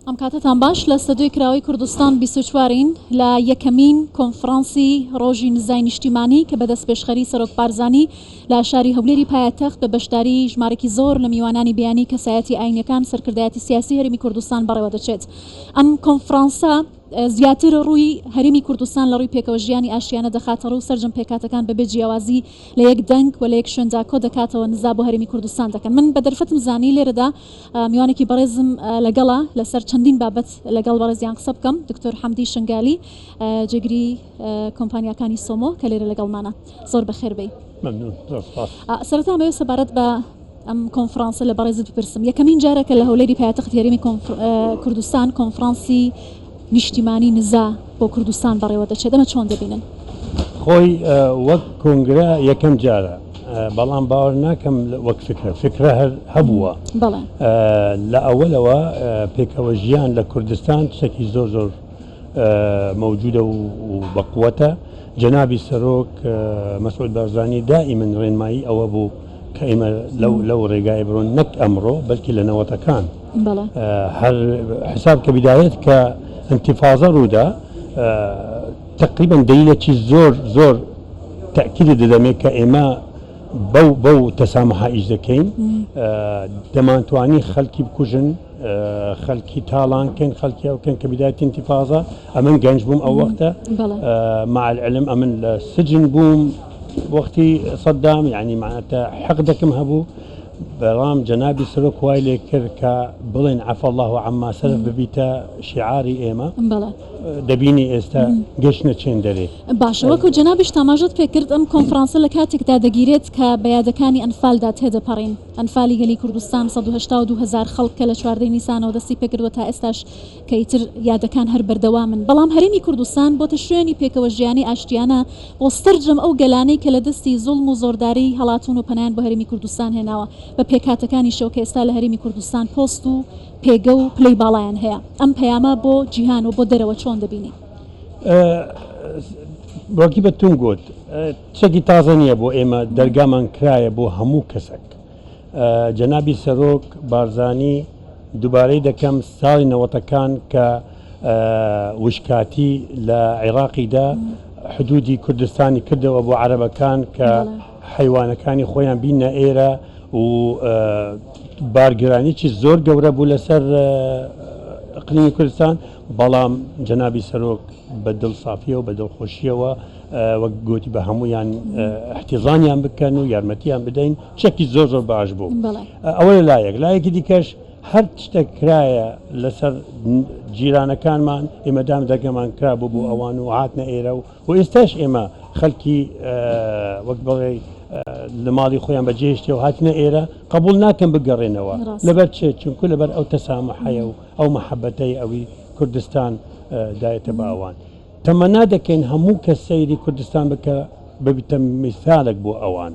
ئەم کاتەتان باش لە ستەدیۆی کراوەی کوردستان 24 ین لە یەکەمین کۆنفرانسی ڕۆژی نزای نیشتیمانی کە بە دەستپێشخەری سەرۆک بارزانی لە شاری هەولێری پایەتەخت بە بەشداری ژمارەکی زۆر لە میوانانی بیانی کەسایەتی ئاینیەکان سەرکردایەتی سیاسی هەرێمی کوردستان بەڕێوە دەچێت ئەم کۆنفرانسە زیاتر ڕووی هەرێمی کوردستان لە ڕووی پێکەوە ژیانی ئاشتیانە دەخاتە ڕوو سەرجەم پێکهاتەکان بەبێ جیاوازی لە یەک دەنگ و لە یەک شوێندا کۆ دەکاتەوە نزا بۆ هەرێمی کوردستان دەکەن من بە دەرفەتم زانی لێرەدا میوانێکی بەڕێزم لەگەڵە لەسەر چەندین بابەت لەگەڵ بەڕێزیان قسە بکەم دکتۆر حەمدی شنگالی جێگری کۆمپانیاکانی سۆمۆ کە لێرە لەگەڵمانە زۆر بەخێر بێی. مەمنون زۆر سپاس. سەرەتا ئەمەوێت سەبارەت بە ئەم کۆنفرانسە لە بەڕێزت بپرسم یەکەمین جارە کە لە هەولێری پایتەختی هەرێمی کوردستان کۆنفرانسی نیشتیمانی نزا بۆ کوردستان بەڕێوە دەچێت ئەمە چۆن دەبینن؟ خۆی وەک کۆنگرە یەکەم جارە بەڵام باوەر ناکەم وەک فکرە فکرە هەر هەبووە لە ئەوەلەوە پێکەوە ژیان لە کوردستان شتێکی زۆر زۆر مەوجودە و بەقوەتە جەنابی سەرۆک مەسعود بارزانی دائیمەن ڕێنمایی ئەوە بوو کە ئێمە لەو ڕێگای بڕۆن نەک ئەمڕۆ بەلکی لە نەوەتەکان هەر حساب کە بدایەت کە ئینتیفازە ڕوودا تقریبا دەلیلێکی زۆر زۆر تەئکیدی دەدەمێ کە ئێمە بەو بەو تەسامحە ئیش دەکەین دەمانتوانی خەلکی بکوژن خەلکی تاڵان کەین خەلکی ئەو کەن کە بدایەتی ئینتیفازە ئەمن گەنج بووم ئەو وەختە مع العلم ئەمن لە سجن بووم وەختی سەدام یعنی معناتە حەقدەکم هەبوو بەڵام جەنابی سەرۆک وای لێ کرد کە بڵێن عفا الله عما سلف ببیتە شیعاری ئێمە دەبینی ئێستا گەشتنە چێن دەرێ. باشە وەکو جەنابیشت ئاماژەت پێکرد ئەم کۆنفرانسە لە کاتێکدا دەگیرێت کە بە یادەکانی ئەنفالدا تێدەپەڕین، ئەنفالی گەلی کوردستان 182 هەزار خەڵک کە لە چواردەی نیسانەوە دەستی پێکردوە تا ئێستاش کە ئیتر یادەکان هەر بەردەوامن بەڵام هەرێمی کوردستان بۆتە شوێنی پێکەوە ژیانی ئاشتیانە بۆ سەرجەم ئەو گەلانەی کە لە دەستی زوڵم و زۆرداری هەڵاتوون و پەنایان بۆ هەرێمی کوردستان هێناوە بە پێکهاتەکانیشەوە کە ئێستا لە هەرێمی کوردستان پۆست و پێگە و پلەی باڵایان هەیە ئەم پەیامە بۆ جیهان و بۆ دەرەوە چۆن دەبینی؟ وەکی بە تون گوت چەکی تازە نییە بۆ ئێمە دەرگامان کرایە بۆ هەموو کەسێک جەنابی سەرۆک بارزانی دووبارەی دەکەم ساڵی نەوەتەکان کە وشکاتی لە عێراقیدا حدودی کوردستانی کردەوە بۆ عەرەبەکان کە حەیوانەکانی خۆیان بینە ئێرە و بارگرانیی زۆر گەورە بوو لەسەر ئەقلیمی کوردستان بەڵام جەنابی سەرۆک بە دڵسافیەوە بە دڵخۆشیەوە وەک گوتی بە هەمویان احتیزانیان بکەن و یارمەتیان بدەین چەکی زۆر زۆر باش بوو ئەوە لە لایەک لایەکی دیکەش هەر شتێک کرایە لەسەر جیرانەکانمان ئێمەدام دەگەمان کرا بوو بۆ ئەوان و هاتنە ئێرە و و ئێستاش ئێمە خەلکی وەک بڵێ لە ماڵی خۆیان بەجێهێشتێ و هاتنە ئێرە قبول ناکەن بگەڕێنەوە لەبەر چێ چونکو لەبەر ئەو تەسامحەیە و ئەو مەحەبەتەی ئەوی کوردستان دایەتە بە ئەوان تەمەنا دەکەین هەموو کەس سەیری کوردستان بکە ببیتە میسالێک بۆ ئەوان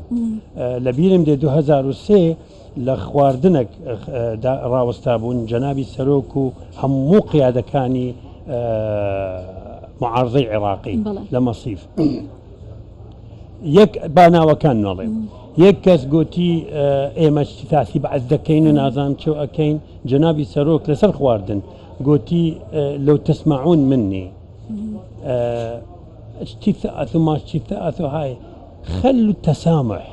لە بیرم دێ 2003 لە خواردنەک ڕاوەستا بوون جەنابی سەرۆک و هەموو قیادەکانی معارزەی عێراقی لە مەسیف یەک با ناوەکان نەڵێم یەک کەس گوتی ئێمە تاسی بەعس دەکەین و نازانم چۆ ئەکەین جەنابی سەرۆک لەسەر خواردن گوتی لەو تسمعون مني اجتثاث وما اجتثاث وهاي خلوا التسامح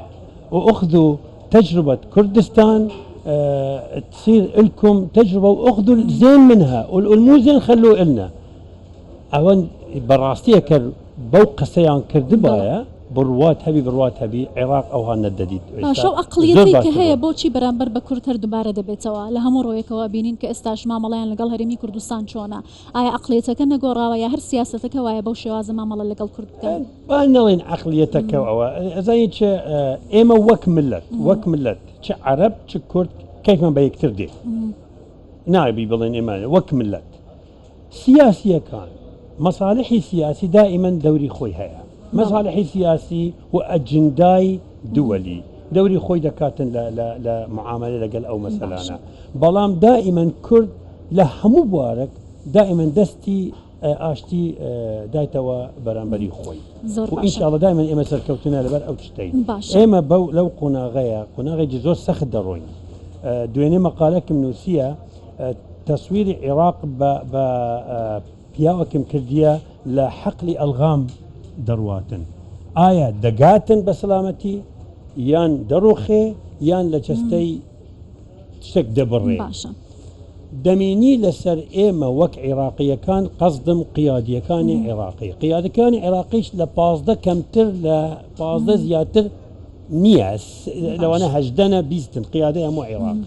واخذوا تجربة كردستان تصير لكم تجربة واخذوا الزين منها والمو زين خلوه لنا ئەوە بەڕاستی ئەکەر بەو قسەیان کردبایە بڕوات هەبی بڕوات هەبی عێراق ئەوها نەدەدیت باشە ئەو عەقڵیەتەی کە هەیە بۆچی بەرامبەر بە کورد هەر دوبارە دەبێتەوە لە هەموو ڕوێکەوە بینین کە ئێستاش مامەڵەیان لەگەڵ هەرێمی کوردستان چۆنە ئایا عەقڵیەتەکە نەگۆڕاوە یا هەر سیاسەتەکە وایە بەو شێوازە مامەڵە لەگەڵ کورد بکەن؟ با نەڵێین عەقڵیەتەکە ئەوە ئەزانی چ ئێمە وەک ملت وەک ملت چ عەرەب چ کورد کەیفمان بە یەکتر دێ نابی بڵێن ئێمە وەک ملت سیاسیەکان مەسالحی سیاسی دائیمەن دەوری خۆی هەیە مەسالحی سیاسی و ئەجندای دووەلی دەوری خۆی دەکاتن لە معاملە لەگەل ئەو مەسەلانە بەڵام دائیمەن کورد لە هەموو بوارەک دائیمەن دەستی ئاشتی دایتەوە بەرامبەری خۆی زۆر و ئینشاءاللە دائیمەن ئێمە سەرکەوتنە لەبەر ئەو شتەی ئێمە بەو لەو قۆناغەیە قۆناغێکی زۆر سەخت دەڕۆین دوێنێ مەقالەکم نووسیە. تەسویری عێراق بە بە پیاوەکم کردیە لە حەقلی ئەلغام دەڕواتن ئایا دەگاتن بە سەلامەتی یان دەڕوخێ یان لە جەستەی شتێک دەبڕێ. باشە. دەمینی لەسەر ئێمە وەک عیڕاقییەکان قەسدم قیادییەکانی عیڕاقی قیادەکانی عیڕاقیش لە 15 کەمتر لە 15 زیاتر نییە لەوانە هەژدەنە بیستن قیادەی هەموو عیڕاق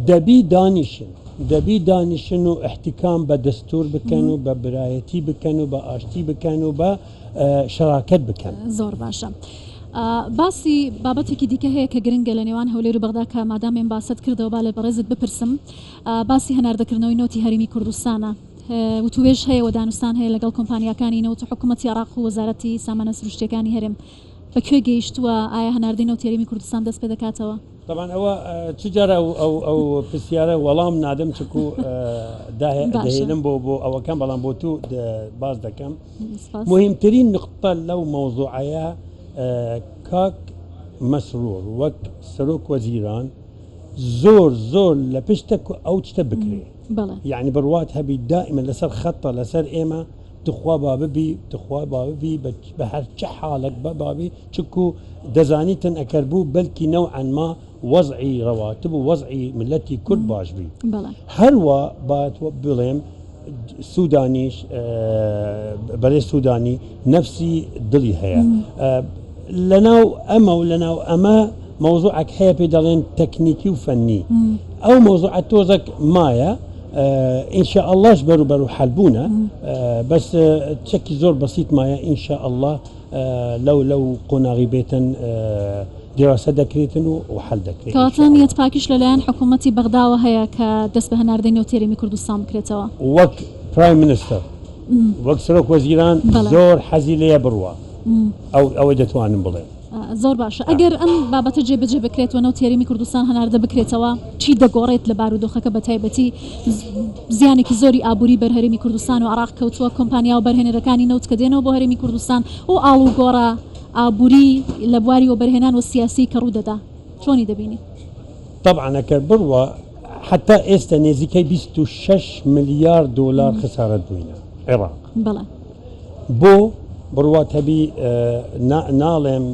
دەبی دانیشن دەبی دانیشن و احتکام بە دەستور بکەن و بە برایەتی بکەن و بە ئاشتی بکەن و بە شەراکەت بکەن. زۆر باشە. باسی بابەتێکی دیکە هەیە کە گرنگە لە نێوان هەولێر و بەغدا کە مادام ئێم باست کردەوە با لە بەڕێزت بپرسم باسی هەناردەکردنەوەی نەوتی هەرێمی کوردستانە وتوێژ هەیە و دانوستان هەیە لەگەڵ کۆمپانیاکانی نەوت و حکوومەتی عێراق و وەزارەتی سامانە سروشتیەکانی هەرێم بە کوێ گەیشتووە ئایا هەناردەی نەوتی هەرێمی کوردستان دەست پێ دەکاتەوە؟ تەبعەن ئەوە چ جارە ئەو ئەو ئەو پرسیارە وەڵام نادەم چکو دەهێنم بۆ بۆ ئەوەکەم بەڵام بۆ تو باس دەکەم مهمترین نقطە لەو مەوزوعەیە کاک مەسرور وەک سەرۆک وەزیران زۆر زۆر لە پشتە ئەو شتە بکرێ یعنی بڕوات هەبی دائما لەسەر خەتە لەسەر ئێمە تخوا با ببی تخوا با ببی بە هەر چ حاڵێک بە بابی چکو دەزانیتن ئەکەر بوو بەلکی نەوعەن ما وەزعی ڕەواتب و وەزعی ملەتی کورد باش بی هەروا با بڵێم سودانیش بەرێ سودانی نەفسی دڵی هەیە لەناو ئەمە و لەناو ئەمە مەوزوعەک هەیە پێی دەڵێن تەکنیکی و فەنی ئەو مەوزوعە تۆزەک مایە ان شاء اللەش بەرو بەرو حەل بوونە بەس چەکی زۆر بەسیت مایە ان شاء اللە لەو لەو قۆناغی بێتن دیراسە دەکرێتن و حەل دەکرێت. کەواتە نیەت پاکیش لەلایەن حکوومەتی بەغداوە هەیە کە دەست بە هەناردەی نەوتی هەرێمی کوردستان بکرێتەوە؟ وەک prime minister وەک سەرۆک وەزیران زۆر حەزی لێیە بڕوا ئەو ئەوەی دەتوانم بڵێم. زۆر باشە ئەگەر ئەم بابەتە جێبەجێ بکرێت و نەوتی هەرێمی کوردستان هەناردە بکرێتەوە چی دەگۆڕێت لە بارودۆخەکە بە تایبەتی زیانێکی زۆری ئابووری بەر هەرێمی کوردستان و عراق کەوتووە کۆمپانیا و بەرهێنەرەکانی نەوت کە دێنەوە بۆ هەرێمی کوردستان و ئاڵوگۆڕە ئابووری لە بواری وەبەرهێنان و سیاسی کە ڕوو دەدا چۆنی دەبینی؟ تەبعەن ئەگەر بڕوا حەتا ئێستا نێزیکەی 26 ملیار دۆلار خسارەت بووینە عێراق. بەڵێ. بۆ بڕوات هەبی ناڵێم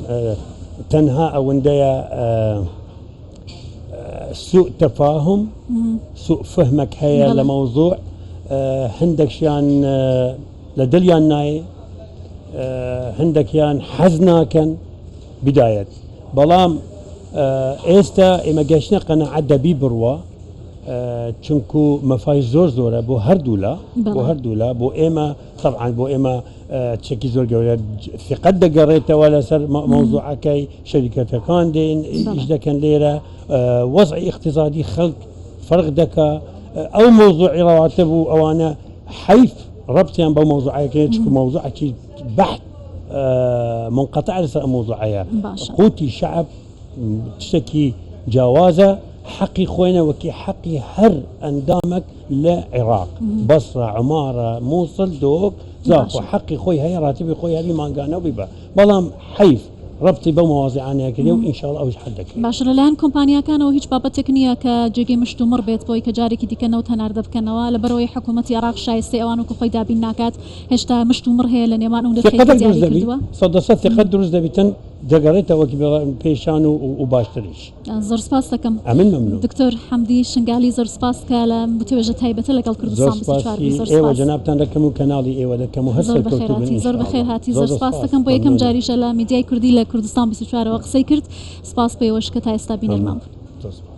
تەنها ئەوەندەیە سوء تفاهم سوء فهمەک هەیە لە مەوزوع هەندێکیان لە دڵیان نایێ هەندێکیان حەز ناکەن بدایەت بەڵام ئێستا ئێمە گەشتە قەنەعەت دەبی بڕوا چونکو مەفای زۆر زۆرە بۆ هەردوولا بۆ هەردوولا بۆ ئێمە تەبعەن بۆ ئێمە چەکی زۆر گەورە ثقەت دەگەڕێتەوە لەسەر مەوزوعەکەی شەریکەتەکان دێن ئیش دەکەن لێرە وەزعی ئیقتیسادی خەڵک فەرق دەکا ئەو مەوزوعی ڕەواتب و ئەوانە حەیف ڕەبتیان بەو مەوزوعەکەی چکو مەوزوعەکی بەحت منقطع لەسەر ئەم مەوزوعەیە قوتی شەعب شتێکی جیاوازە حەقی خۆینە وەکی حەقی هەر ئەندامەک لە عێراق بەسرە عمارە مووسڵ دهۆک زاخۆ حەقی خۆی هەیە ڕاتبی خۆی هەبی مانگانە و بیبا بەڵام حەیف ڕەبتی بەو مەوازیعانە کرێ و ئینشاڵ ئەوش حەل دەکرێت. باشە لەلایەن کۆمپانیاکانەوە هیچ بابەتێک نییە کە جێگەی مشتومڕ بێت بۆی کە جارێکی دیکە نەوت هەناردە بکەنەوە لەبەرئەوەی حکوومەتی عێراق شایستەی ئەوان وەکو خۆی دابین ناکات هێشتا مشتومڕ هەیە لە نێوان ئەو نرخەی کە ثقەتێک دروست دیاری دەبی کردووە؟ سەدەسەد ثقەت دروست دەبیتن دەگەڕێتەوە وەکی پێشان و و باشتریش. زۆر سپاست دەکەم. ئەمن مەمنون. دکتۆر حەمدی شنگالی زۆر سپاس کە لە وتوێژە تایبەتە لەگەڵ زۆر کوردستان 24 سپاسی بووی زۆر ئێوە سپاس. جەنابتان دەکەم و کەناڵی ئێوە دەکەم و هەر زۆر سەرکەوتوو بن بەخێرهاتی زۆر ان شاء بەخێر اللە. هاتی زۆر زۆر زۆر سپاس سپاس دەکەم بۆ یەکەم مەمنونم. جاریشە لە میدیای کوردی لە کوردستان 24 ەوە قسەی کرد سپاس بۆ ئێوەش کە تا ئێستا بینەرمان مەمنون بوون. زۆر سپاس.